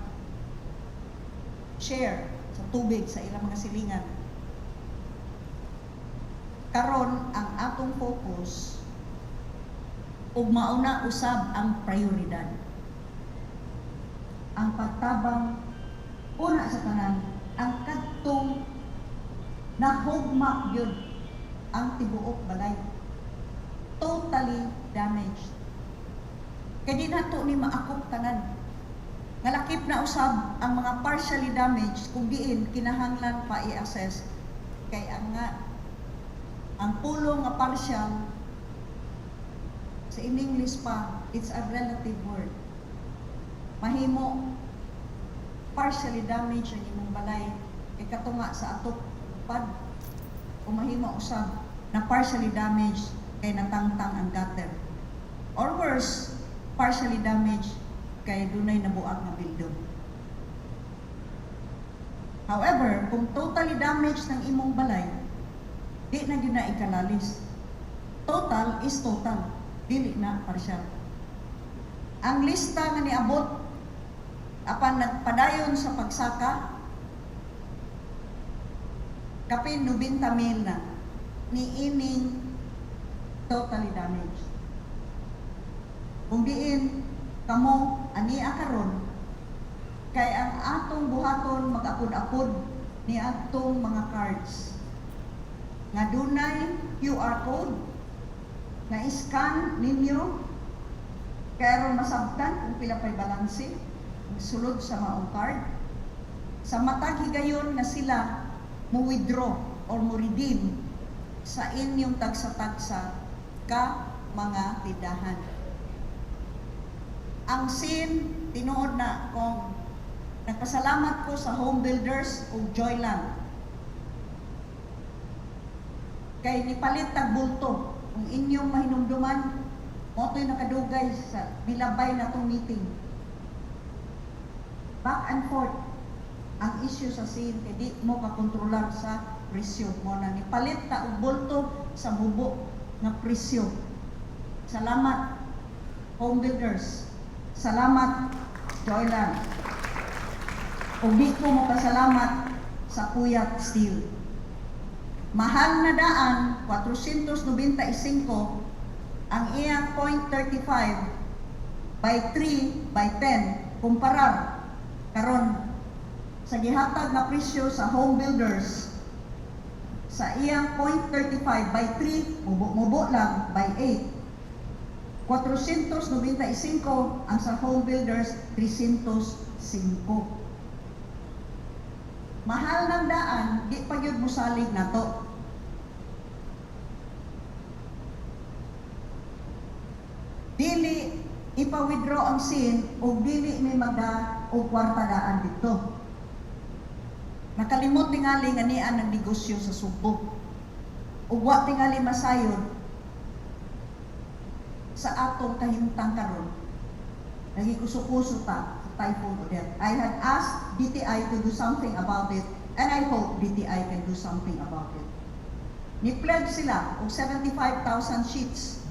share sa tubig sa ilang mga silingan. Karon ang atong focus ug mauna usab ang prioridad. Ang pagtabang una sa tanan ang kadtong nahugma gyud ang tibuok balay. Totally damaged. Kay di nato ni maakop tanan. Ngalakip na usab ang mga partially damaged kung diin kinahanglan pa i-assess kay ang nga ang pulong nga partial sa in English pa, it's a relative word. Mahimo partially damaged ang imong balay kay katunga sa atop pad o mahimo usab na partially damaged kay natangtang ang gutter. Or worse, partially damaged kay dunay nabuak nga bildo. However, kung totally damaged ng imong balay, di na gyud na ikalalis. Total is total, dili na partial. Ang lista nga niabot apan nagpadayon sa pagsaka, kapin 90 mil na ni ining totally damaged. Kung diin kamo ania karon, kay ang atong buhaton, mag-apod-apod ni atong mga cards nga dunay QR code nga scan ninyo kay aron masabtan kung pila pa'y balanse sulod sa maong card sa matag higayon nga sila mo withdraw or mo redeem sa inyong tagsa-tagsa ka mga tindahan. Ang sin, tinuod na kung nagpasalamat ko sa Home Builders ug Joyland. Kay nipalit tag bulto, kung inyong mahinumduman, mao to'y nakadugay sa bilabay na tong meeting. Back and forth ang issue sa sin kay di mo kakontrolar sa presyo mo na nipalit ta og bulto sa mubo nga presyo. Salamat, Home Builders. Salamat, Joyland. Ug di ko mapasalamat sa Puyat Steel. Mahal na daan, 495 ang iyang 0.35 by 3 by 10, kumparar karon sa gihatag na presyo sa Home Builders sa iyang 0.35 by 3, mubo-mubo lang, by 8, 495. Ang sa Home Builders, 305. Mahal ng daan, di pa gyud mosalig nato. Dili ipa-withdraw ang sin o dili mi magda og kwarta daan dito. Nakalimot tingali nga niya ng negosyo sa Sugbo. Ug wa tingali masayod sa atong kahimtang karon. Nagikuso-kuso ta sa Typhoon Odette. I had asked DTI to do something about it and I hope DTI can do something about it. Ni-pledge sila og 75,000 sheets.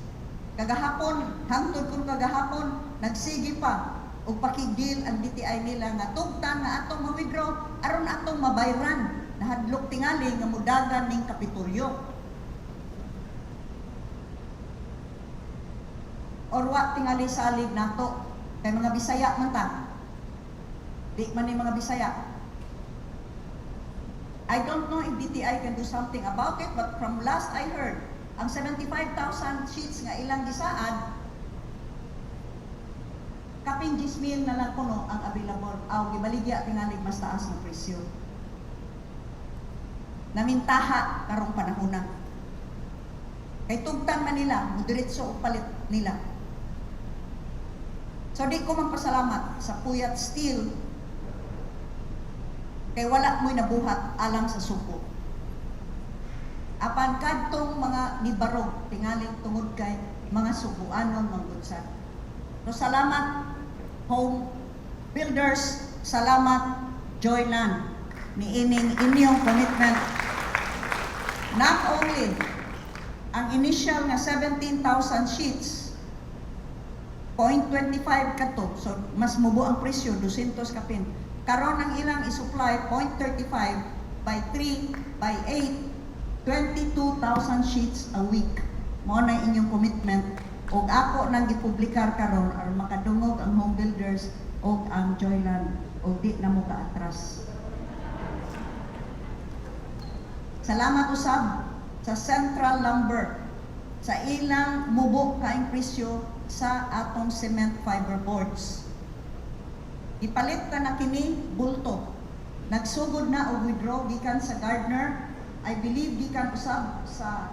Kagahapon, hangtod kun kagahapon, nagsige pa og pakig-deal ang DTI nila nga tugtan nga atong ma-withdraw aron atong mabayran. Nahadlok tingali nga mudagan ning Kapitolyo. Or wa tingali salig nato kay mga Bisaya man ta. Di man ni mga Bisaya. I don't know if DTI can do something about it, but from last I heard, ang 75,000 sheets nga ilang gisaad, kapin 10,000 na lang kuno ang available. Aw, gibaligya tingalig mas taas ng presyo. Namintaha karong panahona. Kay tugtan man nila, mudiretso og palit nila. So di ko magpasalamat sa Puyat Steel kay wala mo'y nabuhat alang sa Sugbo. Apan kadtong mga nibarog tingaling tungod kay mga Subuanon manggod sad. So salamat, Home Builders, salamat, Joyland, niining inyong commitment. Not only ang initial nga 17,000 sheets, 0.25 kato, so mas mubo ang presyo, 200 kapin. Karon ang ilang i-supply 0.35 by 3 by 8, 22,000 sheets a week. Mao na inyong commitment og ako nang gipublikar karon aron makadungog ang Home Builders og ang Joyland og di na mo kaatras. Salamat usab sa Central Lumber sa ilang mubo kaing presyo sa atong cement fiber boards. Ipalit ta na kini bulto. Nagsugod na og withdraw gikan sa Gardner, I believe gikan usab sa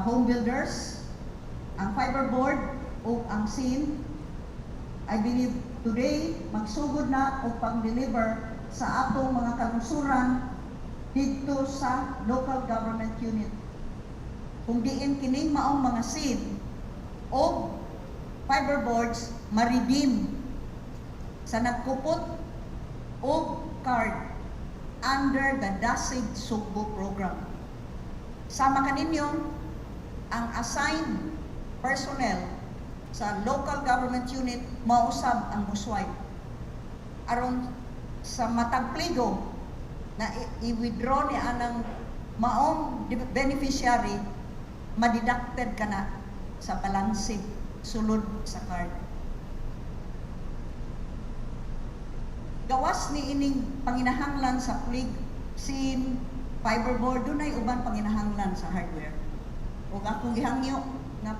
Home Builders, ang fiber board o ang sin. I believe today magsugod na og pang-deliver sa atong mga kalungsuran didto sa local government unit. Kung diin kining maong mga sin o fiber boards ma-redeem sa nagkupot og card. under the Dasig Sugbo program. Sama kaninyo, ang assigned personnel sa local government unit mausab ang muswipe aron sa matag pligo na i-withdraw ni anang maong beneficiary, ma-deducted ka na sa balanse sulod sa card. Gawas ni ining panginahanglan sa plig, sim, fiberboard, dunay uban panginahanglan sa hardware. Ug akong gihangyo nga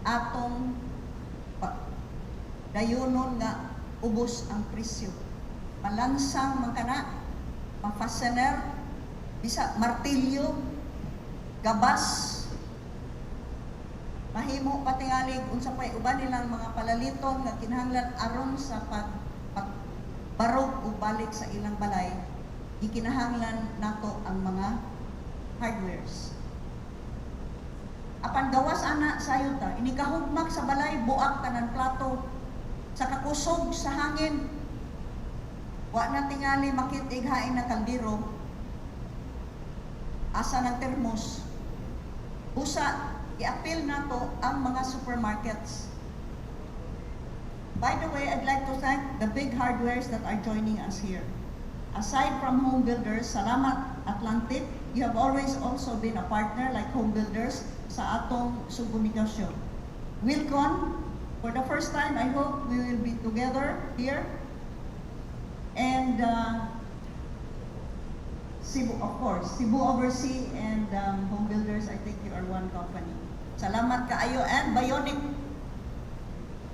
atong dayunon nga ubos ang presyo. Malansang man kana, ma-fastener, bisa martilyo, gabas, mahimo patingalig unsa pay uban nilang mga palaliton nga kinahanglan aron sa pag barog o balik sa ilang balay, gikinahanglan nato ang mga hardwares. Apan gawas ana, sayo ta, ini kahugmak sa balay, buak tanan plato, sa kakusog sa hangin, wa na tingali makit-ig hain na kaldero, asa ng termos. Busa, i-appeal nato ang mga supermarkets. By the way, I'd like to thank the big hardwares that are joining us here. Aside from Home Builders, salamat Atlantic, you have always also been a partner like Home Builders sa atong Sugbo negosyo. Wilcon, for the first time, I hope we will be together here. And Cebu, of course, Cebu Oversea and Home Builders, I think you are one company. Salamat kaayo. And Bionic.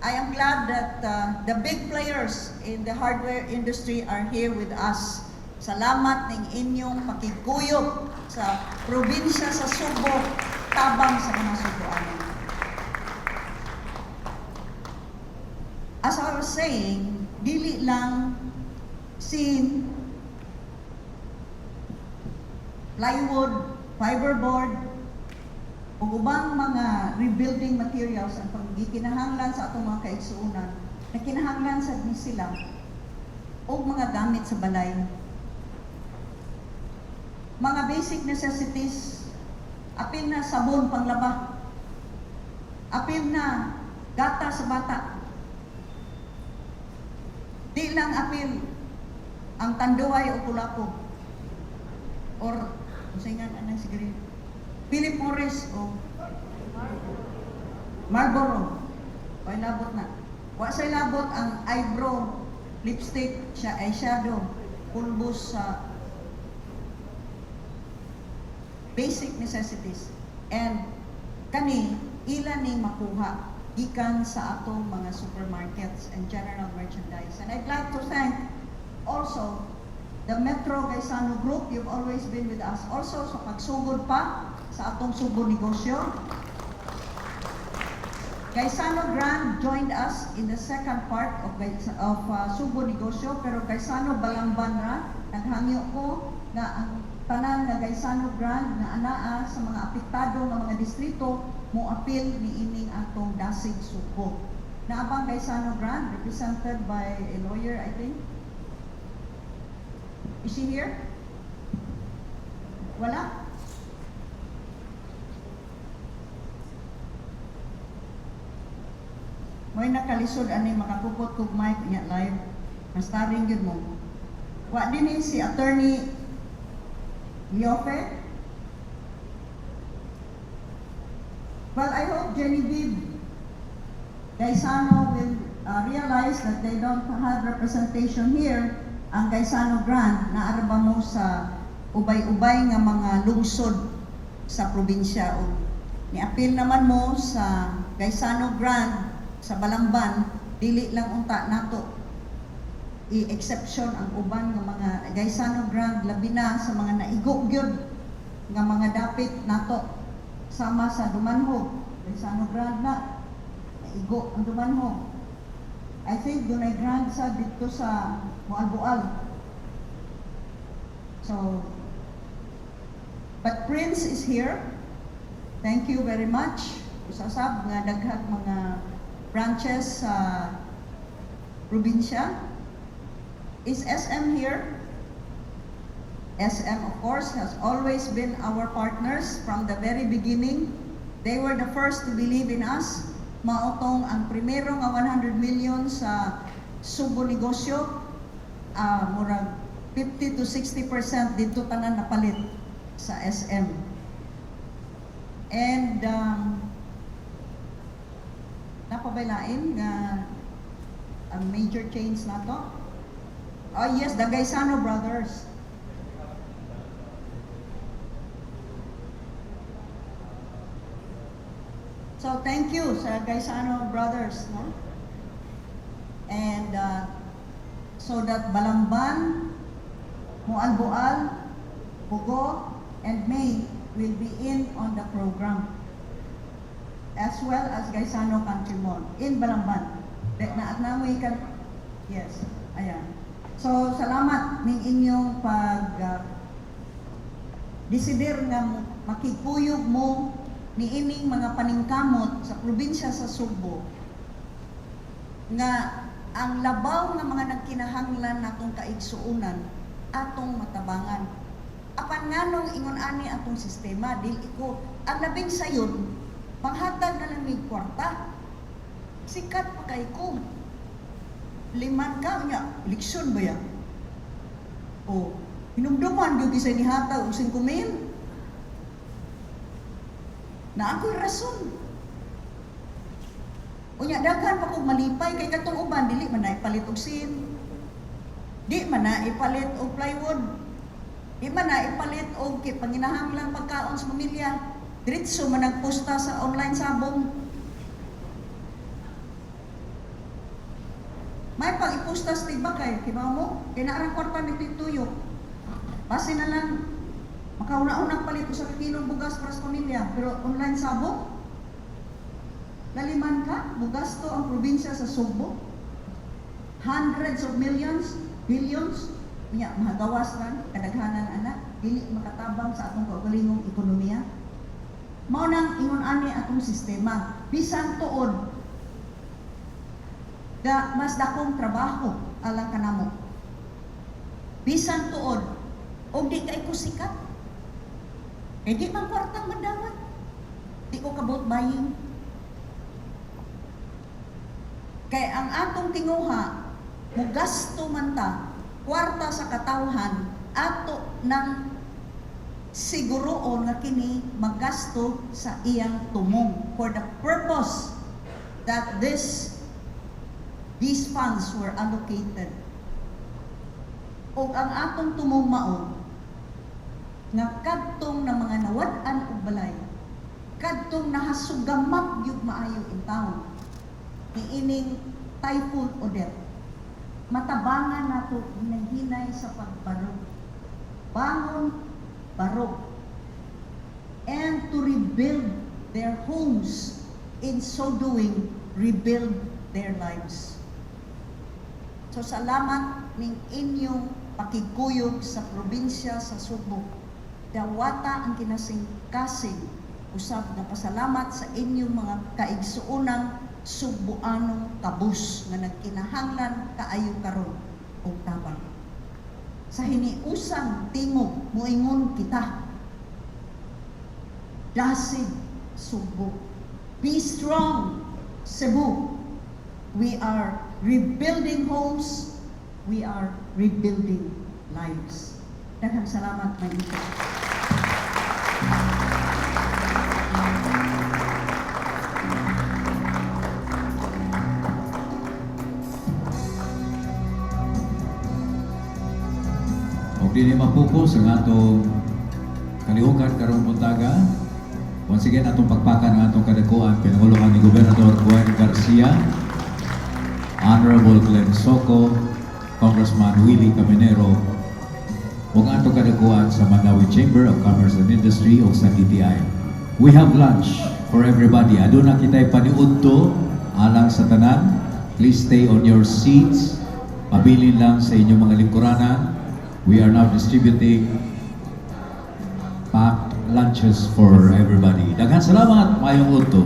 I am glad that the big players in the hardware industry are here with us. Salamat ning inyong pakigkuyog sa probinsya sa Sugbo, tabang sa mga Sugboanon. As I was saying, dili lang sin, plywood, fiberboard, ug ubang mga rebuilding materials ang panggikinahanglan sa atong mga kaigsuonan, na kinahanglan sad ni sila og mga gamit sa balay. Mga basic necessities, apil na sabon panglaba, apil na gata sa bata. Di lang apil ang Tanduay o Pulaco or unsa nga anang sigarilyo, Philip Morris o Marlboro. Way labot na. Wa say labot ang eyebrow, lipstick, siya eyeshadow, pulbos sa basic necessities. And kani ila ning makuha gikan sa atong mga supermarkets and general merchandise. And I'd like to thank also the Metro Gaisano Group. You've always been with us also sa pagsugod pa sa atong Sugbo negosyo. Gaisano Grand joined us in the second part of Sugbo negosyo, pero Gaisano Balamban ra. Naghangyo ko nga ang tanan nga Gaisano Grand nga anaa sa mga apektado nga mga distrito mo apil niining atong Dasig Sugbo. Naa bang Gaisano Grand represented by a lawyer, I think? Is she here? Wala? Mo'y nakalisod ani makakupot kog mic nya live. Mastaring gyud mo. Wa din ni si Attorney Liofe. Well, I hope Genevieve Gaisano will realize that they don't have representation here. Ang Gaisano Grand, naaraba mo sa ubay-ubay nga mga lungsod sa probinsya. O niapil naman mo sa Gaisano Grand sa Balamban, dili lang unta nato i-exception ang uban nga mga Gaisano Grand, labi na sa mga naigo gyud nga mga dapit nato sama sa Dumanhog. Gaisano Grand na naigo ang Dumanhog. I think dunay grand sa dito sa Moalboal. So, but Prince is here. Thank you very much. Usasab nga daghang mga branches sa probinsya. Is SM here? SM, of course, has always been our partners from the very beginning. They were the first to believe in us. Mao tong ang primero nga 100 million sa Sugbo Negosyo, murag 50 to 60% dito tanan napalit sa SM. And naa pa bay lain nga ang major change nato? Oh yes, the Gaisano Brothers. So thank you sa Gaisano Brothers, no? And so that Balamban, Moalboal, Bogo, and May will be in on the program, as well as Gaisano Country Mall in Balamban. De, na at namoy kan. Yes, ayan. So salamat ning inyong pag desider nga makigkuyog mo niining mga paningkamot sa probinsya sa Sugbo nga ang labaw nga mga nagkinahanglan natong kaigsuonan atong matabangan. Apan nganong ingon ani atong sistema, dili ko ang labing sayon, panghatag na lang mig kwarta. Sikat pa kay ko. Liman ka nya, eleksyon ba ya? O hinumduman gyud kisay nihatag og 5,000. Na ako'y rason. Unya daghan pa kog malipay kay katong uban dili man na ipalit og SIM. Di man na ipalit og plywood. Di man na ipalit og panginahanglang pagkaon sa pamilya. Diretso man nagposta sa online sabong. May pang iposta sa tiba kay kibaw mo, kay naarang kwarta nagtituyo. Base na lang makauna-unang palit usa ka kilong bugas para sa pamilya, pero online sabong. Laliman ka, mugasto ang probinsya sa Sugbo. Hundreds of millions, billions, unya mahagawas lang kadaghanan ana, dili makatabang sa atong kaugalingong ekonomiya. Mao nang ingon ani atong sistema, bisan tuod da mas dakong trabaho alang kanamo. Bisan tuod og di kay ko sikat. Kay di man kwartang mandawat. Di ko ka-vote buying. Kay ang atong tinguha, mugasto man ta, kwarta sa katawhan, ato nang siguroon nga kini magasto sa iyang tumong for the purpose that these funds were allocated. Og ang atong tumong mao nga kadtong na mga nawad-an og balay, kadtong nahasugamak gyud maayo in town niining Typhoon Odette, matabangan nato hinay-hinay sa pagbarog. Bangon, barog. And to rebuild their homes, in so doing, rebuild their lives. So salamat ning inyong pakigkuyog sa probinsya sa Sugbo. Dawata ang kinasing-kasing usab nga pasalamat sa inyong mga kaigsuonang Sugbuanong kabus nga nagkinahanglan kaayo karon og tabang. Sa hiniusang tingog moingon kita. Dasig, Sugbo. Be strong, Cebu. We are rebuilding homes. We are rebuilding lives. Daghang salamat, Maynila. Og dili mapokus ang atong kalihukan karong buntaga. Once again, atong pagpakan ang atong kadakuan pinanguluhan ni Gobernador Gwen Garcia, Honorable Glenn Soco, Congressman Willie Caminero, ug atong kadakuan sa Mandaue Chamber of Commerce and Industry o sa DTI. We have lunch for everybody. Aduna kita'y paniudto alang sa tanan. Please stay on your seats. Pabilin lang sa inyong mga lingkuranan. We are now distributing packed lunches for everybody. Daghan salamat, maayong udto.